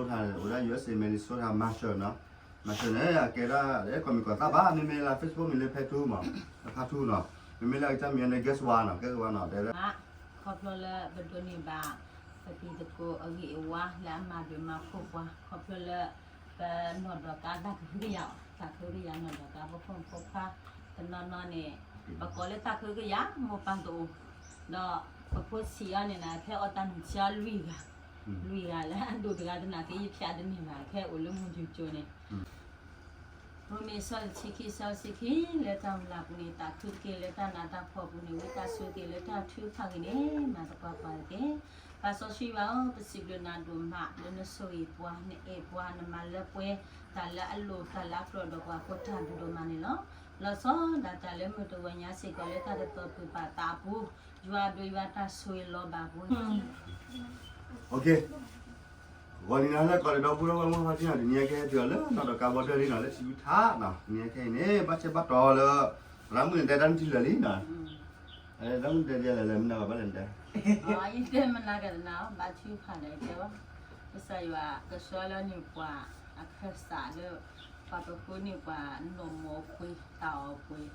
Minnesota န့ၣ် အိၣ်ဒၣ် ယူၢ်အက်စ်အ့ Minnesota Marshall နီၤ, Marshall န့ၣ် အကဲဒၣ် အဲၣ်ကိးမံၤကိးသၣ်ဘၣ် မ့မ့ၢ်လၢ Facebook မ့ၢ်လၢဖဲထူမး, ဖဲထူနီၤ, မ့မ့ၢ်လၢအကစၢ်မံၤန့ၣ် Guess What နီၤ, Guess What နီၤ, တဲလၢ ခီဖျိလၢပဒိးန့ၢ်ဘၣ် ပတံၤသကိးအဂ့ၢ်အဝါလၢအမၤဘျုးမၤဖှိၣ်ပှၤ, ခီဖျိလၢ ပနီၢ်ဒီးကါတၢ်ကဟုကယာ်အီၤ, တၢ်ကဟုကယာ်နီၢ်ဒီးကါ ပဖိမုၣ်ဖိခွါ တနီၤနီၤန့ၣ် ပကိးလၢတၢ်ကဟုကယာ် မိၢ်ပၢ်တအိၣ်, ဒီးပဖိဆံးအီၤန့ၣ် ဖဲအီၣ်တၢ်နုၢ်ဆံးအီၤလွံၢ်ဂၤ, လွံၢ်ဂၤလၢအဒိၣ်တဂၤတနၢ်က့ ယဖျါတန့ၢ်ဘၣ် ဖဲအိၣ်လၢမုၢ်ယူၤကၠိန့ၣ် ရိမ့ၤ ဆၢတဆံခံ ဆၢတဆံခံ လၢတၢ်မုၢ်လၢ်ပူၤန့ၣ် သးခုတက့ၢ် လၢတၢ်နးတၢ်ဖှီၣ်ပူၤန့ၣ် ဝံသးစူၤသ့ၣ်လၢတၢ်ထုကဖၣ်ဂ့ၤန့ၣ် မၤသပှၢ်ပှၢ်တက့ၢ်. ပၢ်စီဆှံယွၤဧၢ, ပစံးဘျုးနၤဒိၣ်မး လၢနဆိၣ်ဂ့ၤပှၤ နအဲၣ်ပှၤ နမၤလၢပှဲၤ တၢ်လၢအလိၣ်တၢ်လၢအကြၢးဒီးပှၤကိးတၢ်ဒုးဒိၣ်မးန့ၣ်လီၤ. လီၤဆီဒၣ်တၢ်လၢမုၢ်တဂီၤညါစ့ၢ်ကီး လၢတၢ်တတီၤသူၣ်ပာ်သးအပူၤ ယွၤဒိးယွၤတၢ်ဆိၣ်ဂ့ၤလီၤဘၣ်ပှၤ ဂီၤနံၤနၤလၢကီးဒီး ဒီပုၢ်ဒီဝဲၢ်မိၢ်ပၢ်ဖါတံၢ်နီၤ, တနံၤအံၤခဲအံၤတုၤလၢနီၢ်ဒီးကါဘီဒၢလံနီၤ, လၢထံဝံထးနီၤ, တနံၤအံၤခဲအံၤန့ၣ် ဘၣ်ဆၣ်ဘၣ်တီၤလၢ သရၣ်မုၣ်န့ၣ် တဲတၢ်နုၢ်ထံလၢာ်လံနီၤ, သရၣ်မုၣ်တဲဒ်လဲၣ်လဲၣ် မနၤဘၣ်ဘၣ်လဲၣ်တဲ, ယတဲမနၤကနၤ ဘၣ်ထုကဖၣ်ဒီးတဲဘၣ်, ကစၢ်ယွၤကဆှီလၢန့ၢ်ပှၤအခၢၣ်စးလၢ ပှၤကဃုန့ၢ်ပှၤနီၢ်မိၢ်ပှ့ၤတၢ်အီၣ်ပှ့ၤ,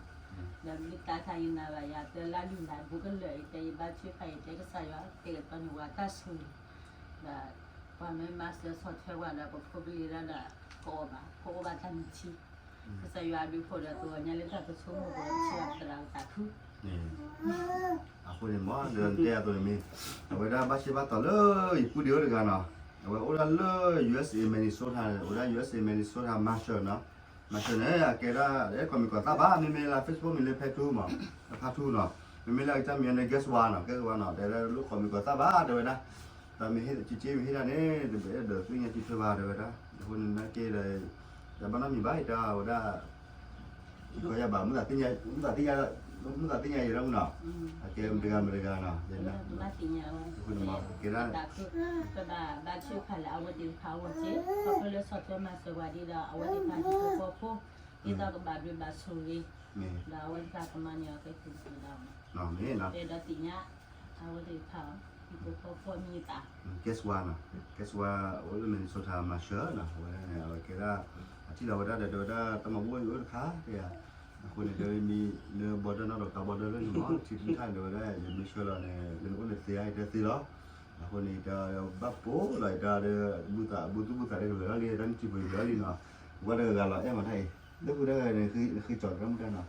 ဒီးမ့ၢ်တၢ်ခါယနၤဘၣ်ယၤ တဲလၢလံၤလၢ်ဘူးကလၢာ်အံၤ တဲယဘၣ်ထုကဖၣ်အံၤ တဲကစၢ်ယွၤ တဲကတီၤန့ၢ်ပှၤတၢ်ဆိၣ်ဂ့ၤ ဒီးပှၤမ့ၢ်မၤစၢၤဆီၣ်ထွဲပှၤဒီး ပဖိပလံၤဒီး ကအိၣ်ဘၣ် ကအိၣ်ဘၣ်တၢ်မုၢ်ထံ, ကစၢ်ယွၤအဘျုးအဖှိၣ်ဒီး တဂီၤညါလၢတၢ်ပဆိကမိၣ်ပှၤ ပစံးဘၣ်ပသရၣ်ပသးခု, အဃိန့ၣ်မ့ၢ်ဒီးတဲအသိးန့ၣ်မ့ၢ် အဝဲဒၣ်ဘၣ်ဆၣ်ဘၣ်တီၤလၢယပုၢ်ဒ့အိၣ်တဂၤနီၤ, အဝဲအိၣ်ဒၣ်လၢ ယူၢ်အက်စ်အ့ Minnesota န့ၣ် အိၣ်ဒၣ် ယူၢ်အက်စ်အ့ Minnesota Marshall နီၤ, Marshall န့ၣ် အကဲဒၣ် အဲၣ်ကိးမံၤကိးသၣ်ဘၣ် မ့မ့ၢ်လၢ Facebook မ့ၢ်လၢဖဲထူမး, ဖဲထူနီၤ, မ့မ့ၢ်လၢအကစၢ်မံၤန့ၣ် Guess What နီၤ, Guess What နီၤ, တဲဒၣ်လၢကိးမံၤကိးသၣ်ဘၣ် တဲဝဲဒၣ် တၢ်မ့ၢ်ဟ့ၣ်စ့မ့ၢ်ဟ့ၣ်ဒၣ်န့ၣ် တဘၣ်အဲၣ်ဒိးသ့ၣ်ညါစံးထွဲဘၣ် တဲဝဲဒၣ်, အဃိန့ၣ်နာ်က့ဒီး တဘၣ်နီတမံၤဘၣ် ယတဲဝဲဒၣ် ယကီၢ်ယၤဘၣ် မုၢ်သးသ့ၣ်ညါ မုၢ်သးသ့ၣ်ညါ မုၢ်သးသ့ၣ်ညါယဲၢ်ဒၣ်မုၢ်နီၤ, အကဲမတဂၤမတဂၤနီၤ, အဃိန့ၣ်မ့ၢ်ကဲဒၣ် ပဘၣ်ဘါထုကဖၣ်လၢအဝဲသ့ၣ်တဖၣ်အဂီၢ်စ့ၢ်, ခီဖျိလၢဆီၣ်ထွဲမၤစၢၤပှၤဒ်ဒီး အဝဲသ့ၣ်တဖၣ်ဟံၣ်ဖိဃီဖိ ဒ်သိးကဘၣ်ဘျုးဘၣ်ဆိၣ်ဂ့ၤ, ဒီးအဝဲသ့ၣ်တဖၣ်ကမၤန့ၢ်အီၤကဲသုးတဖုဒၣ်မး, တဲဒီးသ့ၣ်ညါ အဝဲသ့ၣ်တဖၣ်အီၤ ဟံၣ်ဖိဃီဖိမံၤသး Guess What နီၤ, Guess What အိၣ်လၢ Minnesota Marshall နီၤ, အဝဲန့ၣ် အဝဲကဲဒၣ် အထံၣ်လီၤဝဲဒၣ်ဒီး တဲဝဲဒၣ်တၢ်မၤဘူၣ်အိၣ်တခါ တဲယၤ, အဃိန့ၣ် တဲဝဲမံၤလၢ border နီၢ်ဒီးကါ border လၢန့ၣ်မး ထံထံထၣ်န့ၣ် တဲဝဲဒၣ် ယမ့ၢ်ဆှၢလီၤန့ၣ် လၢနအိၣ်န့ၣ်သ့ဧါ ယတဲသ့လီၤ, အဃိန့ၣ် တဘၣ်ပိာ်လီၤ ယတၢ်ဒီး ဘူၣ်သး ဘူၣ်သူၣ်ဘူၣ်သး တဂ့ၤလီၤလံ တၢ်နုၢ်ထံပှ့ၤလီၤလံနီၤ, ဝဲတဂၤဂၤလီၤအဲၣ်မးတၢ်အံၤ လၢဃုတဂၤန့ၣ် ဃုကၠီၤတၢ်မုၢ်တၢ်နီၤ,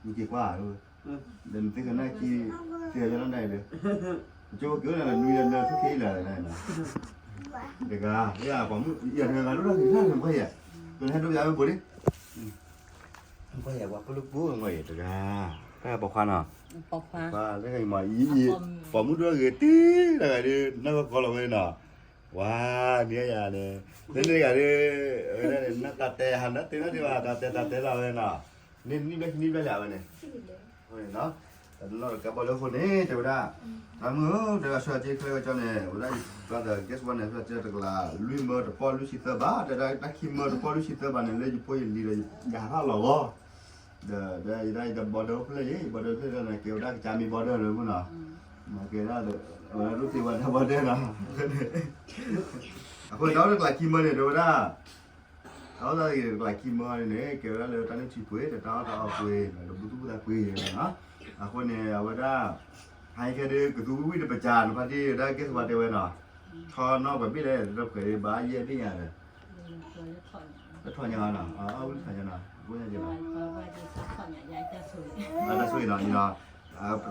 နက့ၤကွၢ်ဧါ ဒီးနသ့ၣ်ကနၣ်က့ၤ သ့ၣ်ညါလီၤနၤအံၤဒီး ကၠိက့ၤအိၣ်နၤဒီးနွံဒီးနၢ်ထူၣ်က့ၤလၢ်နီၤ, တဂၤ ယပှၤမုၣ် ယတဂၤဂၤလိၣ်ထီၣ်က့ၤတၢ်နကွၢ်ယၤ, ကဟဲဒိးယၤမ့ၢ်ဘိးလံ, နကွၢ်ယၤပှၤဖိလၢပူၤနကွၢ်ယၤတဂၤ, တၢ်ပိာ်ခွါနီၤ, ပိာ်ခွါ လၢကမၤ ပိာ်မုၣ်ဒိၣ်ဂ့ၤတံၢ်တဂၤဒီး နၢ်ကီၢ်ကီလီၤဝဲနီၤ, ဝါ နံၤယၤန့ၣ် လၢန့ၣ်တဂၤဒီး နတၢ်တဲဟးနၢ်တ့ၢ်နီတ့ၢ်ဘၣ် တၢ်တဲတၢ်တဲလီၤဝဲနီၤ, န့ၣ်နံၣ်ဘျဲၣ်ခံနံၣ်ဘျဲၣ်လံဝဲန့ၣ် အဃိန့ၣ်နီၤ, တၢ်တနီၤဒီးကါဘီလၢအဃိန့ၣ် တဲဝဲဒၣ် သရၣ်မုၣ်ဧၢ တဲဝဲဆှၢစ့ချၢကၠီန့ၣ် ဝဲဒၣ် brother guess what န့ၣ် ဆှၢစ့တကလးလွံၢ်မၢတပီၢ်လွံၢ်ဆံသၢဘး တဲဒၣ်တၢ်ခံမၢတပီၢ်လွံၢ်ဆံသၢဘးန့ၣ် လၢယဖိယလံၤဒီး ယဟးထီၣ်လီၤဂီၢ် ဒီးယဒၣ်ယတ border ဖျၢၣ်ယဲ ယ border ဖျၢၣ်ဒီးန့ၣ် ကဲဝဲဒၣ်ကစၢ်မ့ၢ် border လၢမုၢ်နီၤ, မ့ၢ်ကဲဒၣ်ဒီး အဝဲဒၣ်ဒိၣ်သ့ဝဲဒၣ် border နီၤ, အဃိန့ၣ် တၢ်အိၣ်တကလးခံမၢန့ၣ် တဲဝဲဒၣ် တၢ်အိၣ်သးတကလးခံမၢန့ၣ် ကဲဝဲဒၣ်လၢတၢ်နုၢ်ထံပှ့ၤ ဒီးတၢ်အီၣ်တၢ်အီပှ့ၤ ဒီးဘူၣ်သူၣ်ဘူၣ်သးပှ့ၤယဲနီၤ, အဃိန့ၣ် အဝဲဒၣ် ဟါခဲဒုး ကသူဝံၤတပစၢ်နဖါတံၢ်ဝဲဒၣ် ကဲသပှၢ်တဲဝဲနီၤ, ထီနီၣ်ပှဲၤဘ့ၣ်လဲၣ် တၢ်ပှဲၤဒုးဘၣ်ယဲၢ်ဘ့ၣ်ညါဒီး တထီၣ်ညါနီၤ, အဝဲထီၣ်ညါနီၤ, အဃိညါက့ၤနီၤ, တၢ်ဆိၣ်ဂ့ၤနီၤ,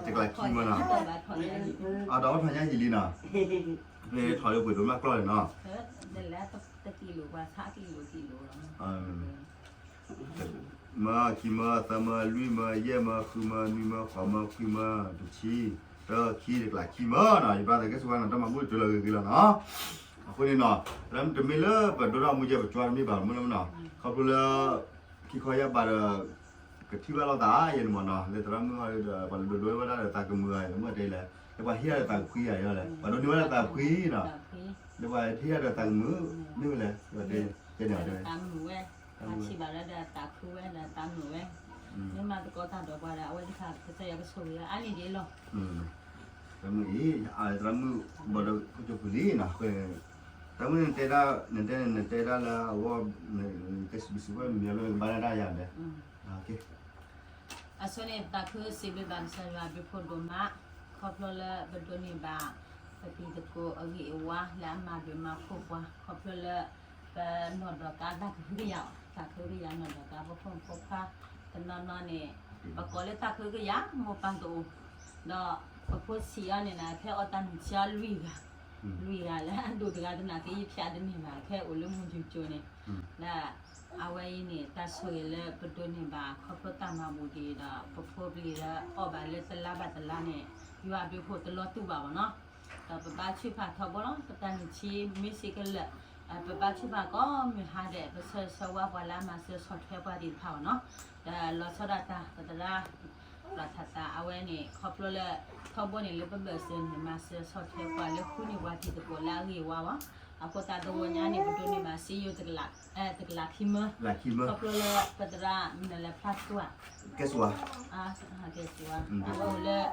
တကလးခံမၢနီၤ, အတၢ်အိၣ်ထီၣ်ညါယံာ်လံနီၤ, ဖဲထီၣ်လၢပှ့ၤဒိၣ်မးကျီၢ်န့ၣ်နီၤ မၢခံမၢ သၢမၢ လွံၢ်မၢ ယဲၢ်မၢ ဃုမၢ နွံမၢ ဃိးမၢ ခွံမၢ တဆံ သၢ ခံ တကလးခံမၢနီၤ, ယဘၣ်သးကဲစ့ၢ်ကီးနီၤ တၢ်မၤဘူၣ်တၢ်လီၤဂ့ၤဂ့ၤလီၤနီၤ, အဃိန့ၣ်နီၤ တမ့ၢ်လၢပဒိၣ်ထီၣ်မူကဲပကၠီတမ့ၢ်ဘၣ်မ့ၢ်လၢနီၤ, ခီဖျိလၢ ခံခီယါဘၣ်ဒီး ကထံၣ်ဘၣ်လိာ်သးယဲန့ၣ်မးနီၤ, လၢသရၣ်မုၣ်အီၤဒီး ပှၤလၢဒိးဒိးဝဲဒၣ်ဒီးသးကမုာ်အီၤ မ့ၢ်တဲလဲၣ်, လၢပှၤဟ့ၣ်ယၤဒီးသးကဖှံယၤလဲၣ်, ပှၤဒိးန့ၢ်ဝဲဒၣ်သးကဖှံနီၤ, လၢပှၤဟ့ၣ်ယၤဒီးသးကမုာ် မ့ၢ်ဝဲလဲၣ်, တဲန့ၣ်တဲန့ၣ် သရၣ်မုၣ်ဝဲ မ့မ့ၢ်တကိးတၢ်ဒီးပှၤဒီး အဝဲသ့ၣ်တဖၣ်ကစၢ်ယွၤကဆိၣ်ဂ့ၤအါန့ၢ်ဒံးလီၤ. သရၣ်မုၣ်အံၤ သရၣ်မုၣ်ဘီဒီးခိၣ်ကၠိပူၤလံနီၤ, အဃိန့ၣ် တၢ်မုၢ်နတဲဒၣ် နတဲ နတဲဒၣ်လၢအဂီၢ် နတဲစံးဘျုးစံးဖှိၣ်မ့ၢ်လၢကဘၣ်လၢတၢ်ယၤဒဲး, အဆိန့ၣ် ပသးခုစံးဘျုးဘၣ်ကစၢ်ယွၤဘျုးဖှိၣ်ဒိၣ်မး, ခီဖျိလၢပဒိးန့ၢ်ဘၣ် ပတံၤသကိးအဂ့ၢ်အဝါလၢအမၤဘျုးမၤဖှိၣ်ပှၤ ခီဖျိလၢ ပနီၢ်ဒီးကါတၢ်ကဟုကယာ်အီၤ တၢ်ကဟုကယာ်နီၢ်ဒီးကါ ပဖိမုၣ်ဖိခွါ တနီၤနီၤန့ၣ် ပကိးလၢတၢ်ကဟုကယာ် မိၢ်ပၢ်တအိၣ်, ဒီးပဖိဆံးအီၤန့ၣ် ခဲအီၣ်တၢ်နုၢ်ဆံးအီၤလွံၢ်ဂၤ, လွံၢ်ဂၤလၢအဒိၣ်တဂၤတနာ်က့ ယဖျါတန့ၢ်ဘၣ် ခဲအိၣ်လၢမုၢ်ကၠိကၠိန့ၣ်, လၢ အဝဲအံၤန့ၣ် တၢ်ဆိၣ်ဂ့ၤလၢပဒိးန့ၢ်ဘၣ် ခီဖျိတၢ်မၤဘူၣ်ဒံးဒီး ပဖိပလံၤလၢအီၣ်ဘၣ်လၢတလါဘၣ်တလါန့ၣ် ယွၤဘျုးဖှိၣ်တလီၤတူာ်ဘၣ်မ့ၢ်နီၤ, ဒီးပဘါထုကဖၣ်ထီဘိလီၤ ပတၢ်နုၢ်ဆံးမ့ၢ်စ့ၢ်ကလၢာ်, ပဘါထုကဖၣ်ကိးမုၢ်ဟါဒဲး ပဆၢဂ့ၤဆၢဝါပှၤလၢအမၤစၢၤဆီၣ်ထွဲပှၤသ့ၣ်တဖၣ်မ့ၢ်နီၤ, ဒီးလီၤဆီဒၣ်တၢ် ပသရၣ် ပှၤထးသးအဝဲန့ၣ် ခီဖျိလၢ ထီဘိန့ၣ်လၢပဘၢၣ်စၢၤန့ၣ် မၤစၢၤဆီၣ်ထွဲပှၤလၢဃုန့ၢ်ပှၤတံၤသကိးလၢအဂ့ၤအဝါဘၣ်, အဃိသတးတဂီၤညါန့ၣ် ပဒိးန့ၢ်ဘၣ်စ့ယိၤ တကလးခံမၢ, ခီဖျိလၢပသရၣ်မနုၤလဲၣ်ဖျါသူဧါ, ကဲစဝါ, ကဲစဝါ, အဝဲအိၣ်လၢ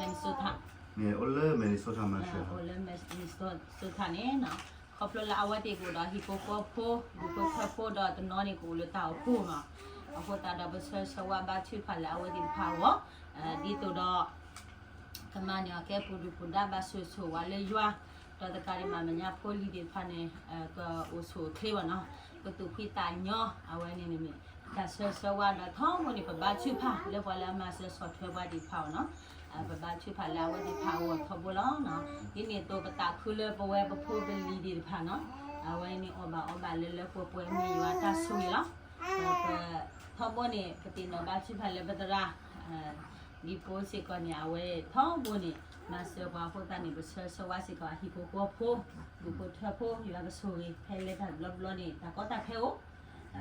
Minnesota, အိၣ်လၢ Minnesota န့ၣ် ခီဖျိလၢအဝဲသ့ၣ်ကအိၣ်ဒီးဟံၣ်ဖိဃီဖိ ဒူၣ်ဖိထၢဖိဒီးတနီၤန့ၣ် ကအိၣ်လၢတၢ်အိၣ်ဖှိၣ်မ့ၢ်နီၤ, အဃိသတးဒီးပဆၢဂ့ၤဆၢဝါဘါထုကဖၣ်လၢအဝဲသ့ၣ်တဖၣ်အဂီၢ်, ဒ်သိးဒီး ကမၤန့ၢ်အီၤကဲပူၤဒုၣ်ပူၤဒါဘၣ်ဆိၣ်ဂ့ၤဆိၣ်ဝါလၢယွၤ, ဒီးတကးဒံးဘၣ်မဲာ်ညါဖိလံၤသ့ၣ်တဖၣ်န့ၣ် ကအိၣ်ဆူၣ်အိၣ်ချ့ဘၣ်နီၤ, ကသူၣ်ဖှံသးညီ, အဝဲန့ၣ်န့ၣ်မ့ၢ် တၢ်ဆၢဂ့ၤဆၢဝါဒီးထီဘိန့ၣ် ပဘါထုကဖၣ်လၢပှၤလၢအမၤစၢၤဆီၣ်ထွဲပှၤသ့ၣ်တဖၣ်အဂီၢ်နီၤ, ပဘါထုကဖၣ်လၢအဝဲသ့ၣ်တဖၣ်အဂီၢ်ထီဘိလီၤ. ဒ်န့ၣ်အသိးပသးခုလၢပဝဲပဖိပလံၤသ့ၣ်တဖၣ်နီၤ, အဝဲန့ၣ်အီၣ်ဘၣ်အီဘၣ်လၢလၢပှဲၤပှဲၤမ့ၢ်ယွၤတၢ်ဆိၣ်ဂ့ၤလီၤ. ဒီးပထီဘိန့ၣ် ပသ့ၣ်နီၣ်ဘါထုကဖၣ်လၢပသရၣ် ဒ်ဖိစ့ၢ်ကီးန့ၣ် အဝဲထီဘိန့ၣ် မၤစၢၤပှၤအဃိသတးန့ၣ် ပဆၢဂ့ၤဆၢဝါစ့ၢ်ကီးအဟံၣ်ဖိဃီဖိ ဒူၣ်ဖိထၢဖိ ယွၤကဆိၣ်ဂ့ၤ ဖဲလဲၤတၢ်တဘျီဘျီန့ၣ် တၢ်ကီတၢ်ခဲအိၣ်,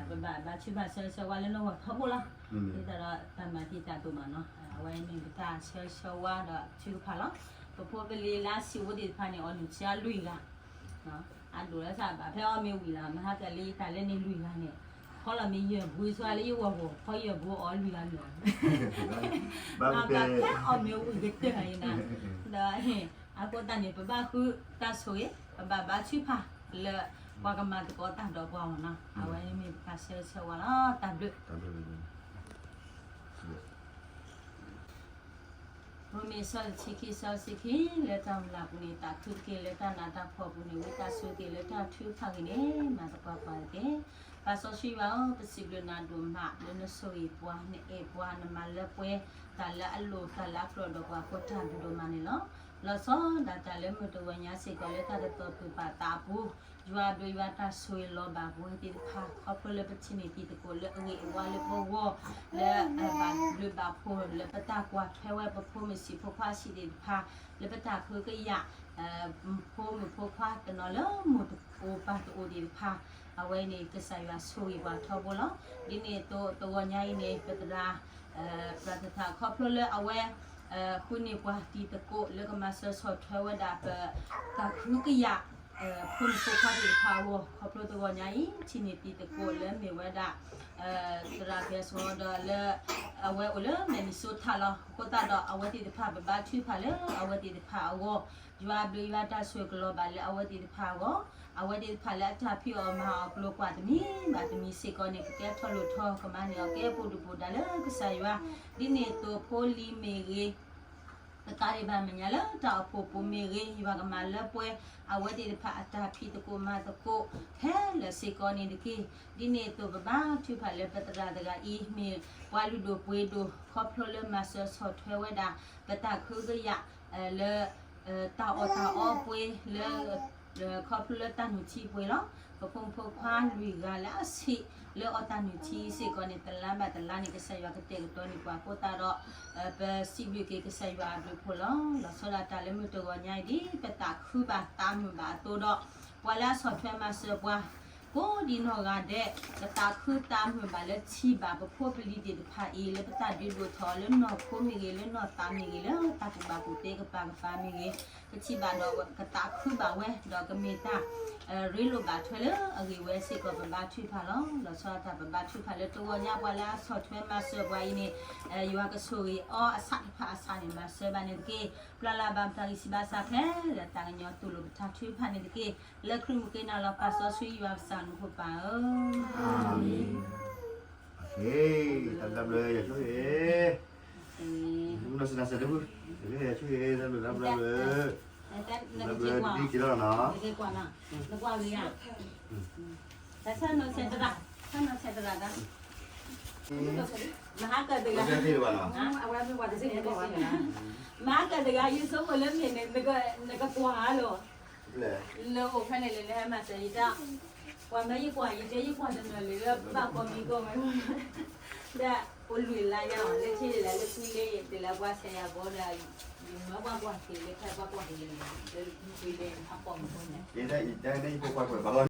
ပဘၣ်ဘါထုကဖၣ်ဆၢဂ့ၤဆၢဝါလၢနဂီၢ်ထီဘိလီၤ. ဒ်သိးဒီးတၢ်မၤတံာ်တာ်ဒိၣ်မးနီၤ, အဝဲန့ၣ်ပတၢ်ဆၢဂ့ၤဆၢဝါဒီးထုကဖၣ်လီၤ. ပဖိပလံၤလၢအဆံးဖိသ့ၣ်တဖၣ်န့ၣ် အီၣ်နုၢ်ဆံးအီၤလွံၢ်ဂၤ အဒိၣ်လၢသးဘၣ်ဖဲအီၣ်မ့ၢ်ဝံၤလီၤ, မဟါကလံတၢ်လၢန့ၣ်လွံၢ်ဂၤန့ၣ် ဖီလီၤမ့ၢ်ယဲၢ်ဘှံးဆိလၢယဂီၢ်ဂီၢ် ဖီယဲၢ်ဘှံးအီၣ်လွံၢ်ဂၤလၢာ်, ဘၣ်ဖဲအီၣ်မ့ၢ်ဝံၤကတၢၢ်ဂၤအံၤနၤ, ဒီးအဃိသတးန့ၣ် ပဘၣ်ဃုတၢ်ဆိၣ်ဂ့ၤ ပဘၣ်ဘါထုကဖၣ်လၢ ပှၤကမၤသကိးတၢ်ဒီးပှၤမ့ၢ်နီၤ, အဝဲမ့ၢ်ပတၢ်ဆၢဂ့ၤဆၢဝါလီၤ. တၢ်ဘျုး ရိမ့ၤ ဆၢတဆံခံ ဆၢတဆံခံ, လၢတၢ်မုၢ်လၢ်ပူၤန့ၣ် သးခုတက့ၢ်, လၢတၢ်နးတၢ်ဖှီၣ်ပူၤန့ၣ် ဝံသးစူၤတက့ၢ်, လၢတၢ်ထုကဖၣ်ဂ့ၤန့ၣ် မၤသပှၢ်ပှၢ်တက့ၢ်. ပၢ်စီဆှံယွၤဧၢ, ပစံးဘျုးနၤဒိၣ်မး လၢနဆိၣ်ဂ့ၤပှၤ နအဲၣ်ပှၤ နမၤလၢပှဲၤ တၢ်လၢအလိၣ် တၢ်လၢအကြၢးဒီးပှၤအဃိ တၢ်ဘျုးဒိၣ်မးန့ၣ်လီၤ. လီၤဆီဒၣ်တၢ်လၢမုၢ်တဂီၤညါစ့ၢ်ကီး လၢတၢ်တတီၤတူာ်ပာ်သးအပူၤ ယွၤအဘျုးယွၤတၢ်ဆိၣ်ဂ့ၤလီၤဘၣ်ပဝဲသ့ၣ်တဖၣ် ခီဖျိလၢပထံၣ်န့ၢ်တံၤသကိးလၢအဂ့ၤအဝါလၢပဂီၢ် လၢအဘၣ်ဘျုးဘၣ်ဖှိၣ် လၢပတၢ်ကွၢ်ထွဲဝဲပဖိမုၣ်ဆံးဖိခွါဆံးသ့ၣ်တဖၣ် လၢပတၢ်ကဟုကယာ် ဖိမုၣ်ဖိခွါတနီၤလၢမိၢ်တအိၣ်ပၢ်တအိၣ်သ့ၣ်တဖၣ် အဝဲန့ၣ် ကစၢ်ယွၤဆိၣ်ဂ့ၤပှၤထီဘိလီၤ. ဒ်န့ၣ်အသိး တဂီၤညါအံၤန့ၣ် ပသရၣ် ပှၤတထၣ်ခီဖျိလၢအဝဲ ဃုန့ၢ်ပှၤတံၤသကိးလၢကမၤစၢၤဆီၣ်ထွဲဝဲဒၣ်ပတၢ်ကဟုကယာ် ဖိမုၣ်ဖိခွါသ့ၣ်တဖၣ်အဂီၢ် ခီဖျိတဂီၤညါအံၤ ထံၣ်န့ၢ်တံၤသကိးလၢမ့ၢ်ဝဲဒၣ် သရၣ်ကဲၤစီၤဒီးလၢ အဝဲအိၣ်လၢ Minnesota လီၤ. အဃိသတးဒီးအဝဲသ့ၣ်တဖၣ် ပဘါထုကဖၣ်လၢအဝဲသ့ၣ်တဖၣ်အဂီၢ် ယွၤအဘျုးယွၤတၢ်ဆိၣ်ဂ့ၤကလီၤဘၣ်လၢအဝဲသ့ၣ်တဖၣ်အဂီၢ် အဝဲသ့ၣ်တဖၣ်လၢအတၢ်ဖံးအီၣ်မၤအီၣ်ကျိၤကွာ်တမံၤဘၣ်တမံၤစ့ၢ်ကီးန့ၣ် ကကဲထီၣ်လိၣ်ထီၣ်ကမၤန့ၢ်အီၤကဲပူၤဒုၣ်ပူၤဒါလၢကစၢ်ယွၤ ဒ်န့ၣ်အသိးဖိလံၤမ့ၢ်ဂ့ၤ တကးဒံးဘၣ်မဲာ်ညါလၢတၢ်အိၣ်ဖှိၣ်ပူၤမ့ၢ်ဂ့ၤ ယွၤကမၤလၢပှဲၤ အဝဲသ့ၣ်တဖၣ်အတၢ်ဖံးသကိးမၤသကိး ခဲလၢာ်စ့ၢ်ကီးန့ၣ်တက့ၢ်. ဒ်န့ၣ်အသိးပဘါထုကဖၣ်လၢပသရၣ်တဂၤအံၤ မ့ၢ်ပှၤလုၢ်ဒိၣ်ပှ့ၤဒိၣ် ခီဖျိလၢမၤစၢၤဆီၣ်ထွဲဝဲဒၣ် ပတၢ်ကဟုကယာ် လၢ တၢ်အီၣ်တၢ်အီပှ့ၤလၢ ခီဖျိလၢတၢ်နုၢ်ထံပှ့ၤလီၤ. ပဖိမုၣ်ဖိခွါလွံၢ်ဂၤလၢအဆံး လၢအီၣ်တၢ်နုၢ်ထံစ့ၢ်ကီးန့ၣ် တလါဘၣ်တလါန့ၣ် ကစၢ်ယွၤကတဲာ်ကတီၤန့ၢ်ပှၤအဃိသတးဒီး ပစံးဘျုးက့ၤကစၢ်ယွၤအဘျုးအဖှိၣ်လီၤ. လီၤဆီဒၣ်တၢ်လၢမုၢ်တဂီၤညါအံၤ ဒ်ပသးခုဘၣ်သးမုာ်ဘၣ်အသိးဒီး ပှၤလၢအဆီၣ်ထွဲမၤစၢၤပှၤ ကိးဒံနီၢ်ဂၤဒဲး ပသးခုသးမုာ်ဘၣ်လၢထံၣ်ဘၣ်ပဖိပလံၤသ့ၣ်တဖၣ်အံၤ လၢပတၢ်ဒုးဒိၣ်ထီၣ်အီၤလၢနီၢ်ခိမ့ၢ်ဂ့ၤ လၢနီၢ်သးမ့ၢ်ဂ့ၤ လၢတၢ်ကူၣ်ဘၣ်ကူၣ်သ့ကပၤကပၤမ့ၢ်ဂ့ၤ, က ထံၣ်ဘၣ်ဒီးကသးခုဘၣ်ဝဲ ဒီးကမ့ၢ်တၢ် ရ့လိာ်ဘၣ်ထွဲလၢအဂ့ၢ်ဝဲစ့ၢ်ကီး ပဘါထုကဖၣ်လီၤ. လီၤဆီဒၣ်တၢ်ပဘါထုကဖၣ်လၢတဂီၢ်ညါပှၤလၢအဆီၣ်ထွဲမၤစၢၤပှၤအံၤန့ၣ် ယွၤကဆိၣ်ဂ့ၤအီၤအဆၣ်တဖၣ်အဆၣ်န့ၣ် မၤစၢၤဘၣ်န့ၣ်တက့ၢ်. ပျၢ်လၢ်ဘၣ်ပတၢ်ဂံၢ်ဆံးဘါစၢ်ခဲလၢာ် တၢ်ကညီၤတူၢ်လိာ်ပတၢ်ထုကဖၣ်န့ၣ်တက့ၢ်. လၢခရံာ်မူက့ၤနၤလီၤပၢ်စီဆှံယွၤပစၢ်နဖိပၢ်ဧၢ. အၤမ့ၣ်. တၢ်ဘျုးယွၤဆိၣ်ဂ့ၤ နီၢ်စနၢ်စဲးတဖု ယွၤဆိၣ်ဂ့ၤ တၢ်ဘျုးတၢ်ဘျုး တၢ်ဘျုးဒ်က့ၤလီၤနီၤ. တၢ်ဆၢနီၢ်ဆဲးသရၣ် ဆၢနီၢ်ဆဲးသရၣ်တၢ် မဟါကၢ်တဂၤ မဟါကၢ်တဂၤ ယဆိကမိၣ်လၢမ့ၢ်န့ၣ် နကကွၢ်လီၤ လၢအိၣ်ဖဲန့ၣ်လၢနဟဲမၤစၢၤယတၢ် ပှၤမၢယကွၢ် ယတဲယကွၢ်တနီၤလၢဘၣ်ကီမံၤကီၢ်ဝဲ ဒီးအိၣ်လွံၢ်လါယါအီၤ လၢထံၣ်လၢလၢကွံလၢ တလၢပှၤဆဲးယၤဘီဒီး ယမၢပှၤကွၢ်က့ၤလၢဖဲပှၤကွၢ်က့ၤလၢ လၢကွံလၢအပီၢ်မုၢ်န့ၣ် ယတၢ်ယတၢ်န့ၣ်ယဖိခွါကွဲးဘၣ်လီၤ